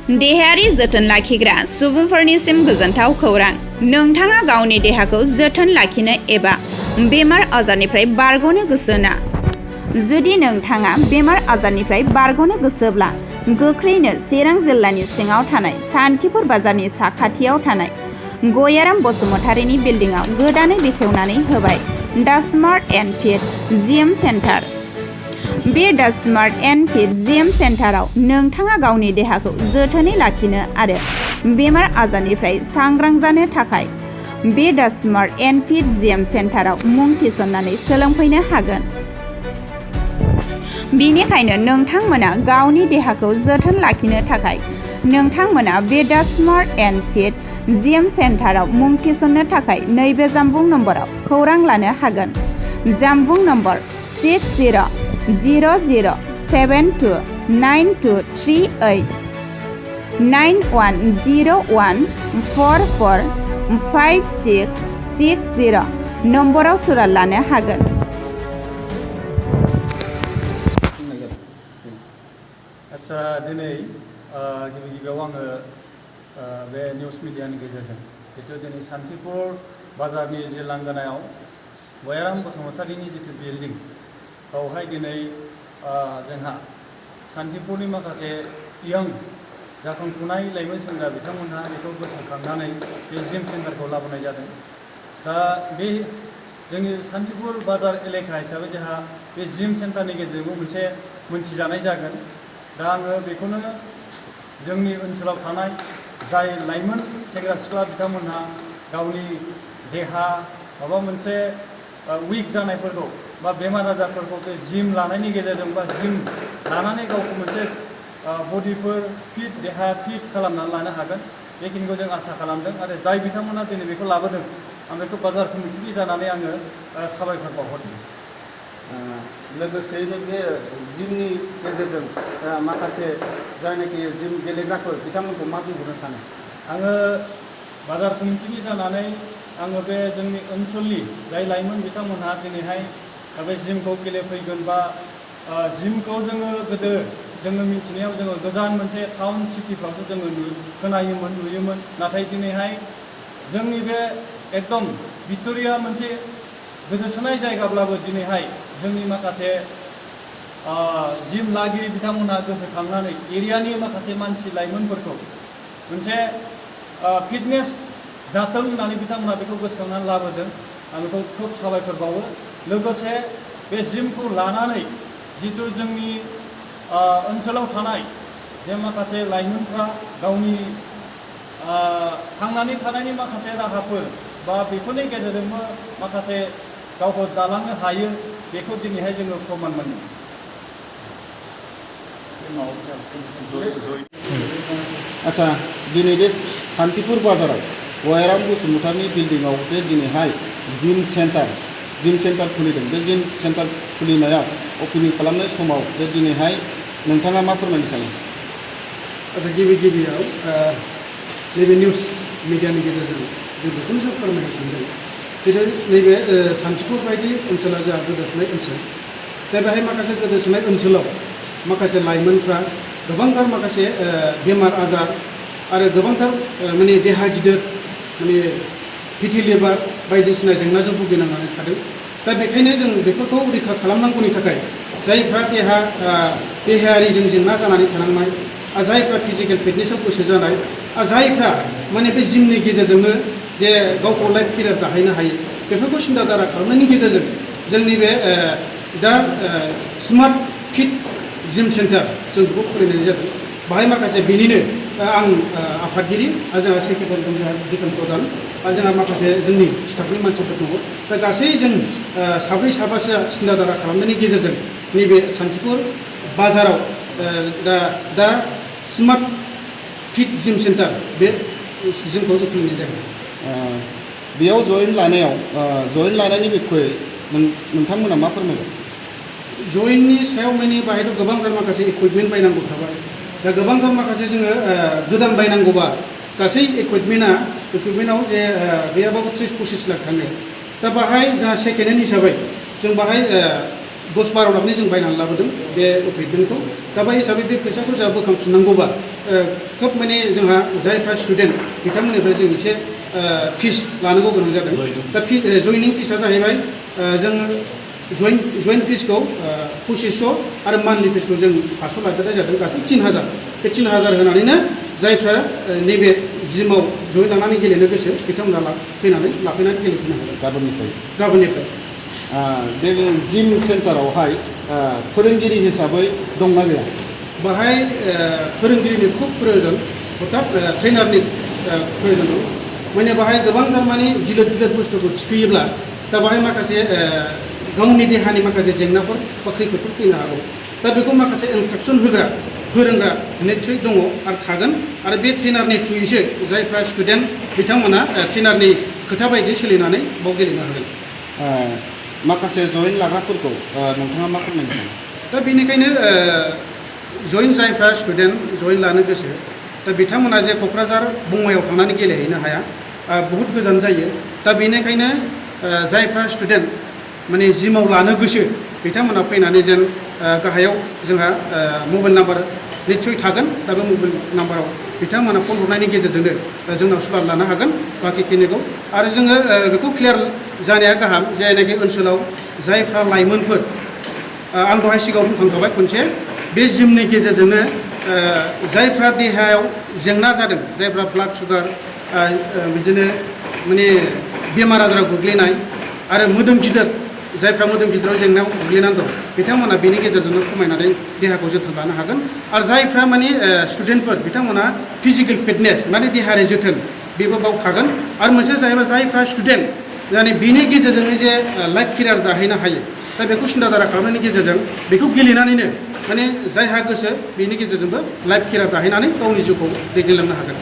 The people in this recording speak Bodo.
देहायारि जोथोन लाखिग्रा सुबुंफोरनिसिम गोजोनथाव खौरां। नोंथाङा गावनि देहाखौ जोथोन लाखिनो एबा बेमार आजारनिफ्राय बारग'नो गोसो ना? जुदि नोंथाङा बेमार आजारनिफ्राय बारग'नो गोसोब्ला गोख्रैनो चिरां जिल्लानि सिङाव थानाय सान्थिपुर बाजारनि साखाथियाव थानाय गयाराम बसुमतारीनि बिल्डिंआव गोदानै बेखेवनानै होबाय दा smart and fit GM centre. बे दा स्मार्ट एन्ड फिट जिएम सेन्टाराव नोंथाङा गावनि देहाखौ जोथोनै लाखिनो आरो बेमार आजारनिफ्राय सांग्रां जानो थाखाय बे दा स्मार्ट एन्ड फिट जिएम सेन्टाराव मुं थिसननानै सोलोंफैनो हागोन। बिनिखायनो नोंथांमोना गावनि देहाखौ जोथोन लाखिनो थाखाय नोंथांमोना बे दा स्मार्ट एन्ड फिट जिएम सेन्टाराव मुं थिसननो थाखाय नैबे जानबुं नम्बराव खौरां लानो हागोन। जानबुं नम्बर 6007299238 9101445660 नम्बराव सुराल लानो हागोन। आच्छा दिनै गिबियाव आङो बे निउस मिडियानि गेजेरजों जितु दिनै सान्थिपुर बाजारनि जे लांगोनायाव गयाराम बसुमतारीनि जितु बिल्डिं बावहाय दिनै जोंहा सान्थिपुरनि माखासे इयं जाखांफुनाय लाइमोन सेंग्रा बिथांमोनहा बेखौ गोसोखांनानै बे जिम सेन्टारखौ लाबोनाय जादों। दा बे जोंनि सान्थिपुर बाजार एलेखा हिसाबै जोंहा बे जिम सेन्टारनि गेजेरजोंबो मोनसे मोनथिजानाय जागोन। दा आङो बेखौनो जोंनि ओनसोलाव थानाय जाय लाइमोन सेंग्रा सिख्ला बिथांमोनहा गावनि देहा माबा मोनसे उइक जानायफोरखौ बा बेमार आजारफोरखौ बे जिम लानायनि गेजेरजों बा जिम लानानै गावखौ मोनसे बडिफोर फिट देहा फिट खालामनानै लानो हागोन बेखिनिखौ जों आसा खालामदों। आरो जाय बिथांमोना दिनै बेखौ लाबोदों आं बेखौ बाजार कमिटिनि जानानै आङो साबायखर बावहरदों। लोगोसेयैनो बे जिमनि गेजेरजों माखासे जायनाखि जिम गेलेग्राफोर बिथांमोनखौ मा बुंहरनो सानो? आङो बाजार कमिटिनि जानानै आङो बे जोंनि ओनसोलनि जाय लाइमोन बिथांमोनहा दिनैहाय बे जिमखौ गेलेफैगोन बा जिमखौ जोङो गोदो जोङो मिथिनायाव जोङो गोजान मोनसे टाउन सिटिफ्रावसो जोङो खोनायोमोन नुयोमोन, नाथाय दिनैहाय जोंनि बे एकदम भिक्ट'रिया मोनसे गोदोसोनाय जायगाब्लाबो दिनैहाय जोंनि माखासे जिम लागिरि बिथांमोनहा गोसोखांनानै एरियानि माखासे मानसि लाइमोनफोरखौ मोनसे फिटनेस जाथों होननानै बिथांमोनहा बेखौ गोसोखांनानै लाबोदों। आं बेखौ खोब साबायखर बावो। लोगोसे बे जिमखौ लानानै जितु जोंनि ओनसोलाव थानाय जे माखासे लाइमोनफ्रा गावनि थांनानै थानायनि माखासे राहाफोर बा बेफोरनि गेजेरजोंबो माखासे गावखौ दालांनो हायो बेखौ दिनैहाय जोङो प्रमान मोनो। आच्छा दिनै बे सान्थिपुर बाजाराव गयाराम बसुमतारीनि बिल्डिंआव जे दिनैहाय जिम सेन्टार खुलिदों। बे जिम सेन्टार खुलिनायाव अपेनिं खालामनाय समाव जे दिनैहाय नोंथाङा मा फोरमायनो सानो? आच्छा गिबियाव नैबे निउस मिडियानि गेजेरजों जों बेखौनो जों फोरमायनो सानदों। जेरै नैबे सान्थिपुर बायदि ओनसोला जोंहा गोदोसोनाय ओनसोल। दा बेहाय माखासे गोदोसोनाय ओनसोलाव माखासे लाइमोनफ्रा गोबांथार माखासे बेमार आजार आरो गोबांथार माने देहा गिदिर माने फिटि लिभार बायदिसिना जेंनाजों भुगिनांनानै थादों। दा बेखायनो जों बेफोरखौ रैखा खालामनांगौनि थाखाय जायफ्रा देहायारिजों जेंना जानानै थानांनाय, जायफ्रा फिजिकेल फिटनेसआव गोसो जानाय, जायफ्रा माने बे जिमनि गेजेरजोंनो जे गावखौ लाइफ केरियार दाहैनो हायो, बेफोरखौ सिन्था धारा खालामनायनि गेजेरजों जोंनि बे दा स्मार्ट फिट जिम सेन्टार जों बेखौ खुलिनाय जादों। बाहाय माखासे बेनिनो आं आफादगिरि आरो जोंहा सेक्रेटारि दं, जोंहा दिपेन प्रधान आरो जोंहा माखासे जोंनि स्टाफनि मानसिफोर दङ। दा गासै जों साब्रै साबासो सिन्था धारा खालामनायनि गेजेरजों नैबे सान्थिपुर बाजाराव दा स्मार्ट फिट जिम सेन्टार बे जिमखौ जों खुलिनाय जादों। बेयाव जयेन लानायनि बिखय नोंथांमोना मा फोरमायगोन? जयेननि सायाव माने बाहायथ' गोबांथार माखासे इकुइपमेन्ट बायनांगौ थाबाय। दा गोबांथार माखासे जोङो गोदान बायनांगौबा गासै इकुइपमेन्टआव जे गैयाबाबो 30-25 लाख थाङो। दा बाहाय जोंहा सेकेन्ड हेन्ड हिसाबै जों बाहाय 10-12 लाखनि जों बायनानै लाबोदों बे इकुइपमेन्टखौ दा बे हिसाबै बे फैसाखौ जोंहा बोखांफिननांगौबा खोब माने जोंहा जायफ्रा स्टुडेन्ट बिथांमोननिफ्राय जों एसे फिस लानांगौ गोनां जादों दा जयनिं फिसआ जाहैबाय जों जयेन्ट फिसखौ 2500 आरो मान्थलि फिसखौ जों 500 लादेरनाय जादों गासै 3000 बे 3000 होनानैनो जायफ्रा नैबे जिमाव जयेन लानानै गेलेनो गोसो बिथांमोना फैनानै गेलेफैनो हागोन गाबोननिफ्राय बे जिम सेन्टारावहाय फोरोंगिरि हिसाबै दंना गैया बाहाय फोरोंगिरिनि खुब प्रयोजन अर्थात ट्रेनारनि प्रयोजन दं माने बाहाय गोबांथार माने गिलिर बुस्थुखौ थिखोयोब्ला दा बाहाय माखासे गावनि देहानि माखासे जेंनाफोर बा खैफोदफोर फैनो हागौ दा बेखौ माखासे इन्सट्राक्सन होग्रा फोरोंग्रा निस्सय दङ आरो थागोन आरो बे ट्रेनारनि थ्रुयैसो जायफ्रा स्टुडेन्ट बिथांमोना ट्रेनारनि खोथा बायदि सोलिनानै बाव गेलेनो हागोन माखासे जयेन लाग्राफोरखौ नोंथाङा मा फोरमायनो सानो दा बेनिखायनो जयेन जायफ्रा स्टुडेन्ट जयेन लानो गोसो दा बिथांमोना जे क'क्राझार बङाइयाव थांनानै गेलेहैनो हाया बहुद गोजान जायो दा बेनिखायनो जायफ्रा स्टुडेन्ट माने जिमाव लानो गोसो बिथांमोना फैनानै जेन गाहायाव जोंहा मबाइल नाम्बार निस्सय थागोन दा बे मबाइल नाम्बाराव बिथांमोना फन हरनायनि गेजेरजोंनो जोंनाव सुलाद लानो हागोन बाखिखिनिखौ आरो जोङो बेखौ क्लियार जानाया गाहाम जायनाखि ओनसोलाव जायफ्रा लाइमोनफोर आं दहाय सिगाङाव बुंखांखाबाय खनसे बे जिमनि गेजेरजोंनो जायफ्रा देहायाव जेंना जादों जायफ्रा ब्लाड सुगार बिदिनो माने बेमार आजाराव गोग्लैनाय आरो मोदोम गिदिर जायफ्रा मोदोम गिदिराव जेंनायाव गोग्लैनानै दं बिथांमोना बेनि गेजेरजोंनो खमायनानै देहाखौ जोथोन लानो हागोन आरो जायफ्रा माने स्टुडेन्टफोर बिथांमोना फिजिकेल फिटनेस माने देहायारि जोथोन बेबो बाव थागोन आरो मोनसे जाहैबाय जायफ्रा स्टुडेन्ट माने बेनि गेजेरजोंनो जे लाइफ केरियार दाहैनो हायो दा बेखौ सिन्था धारा खालामनायनि गेजेरजों बेखौ गेलेनानैनो माने जायहा गोसो बेनि गेजेरजोंबो लाइफ केरियार दाहैनानै गावनि जिउखौ दैदेनलांनो हागोन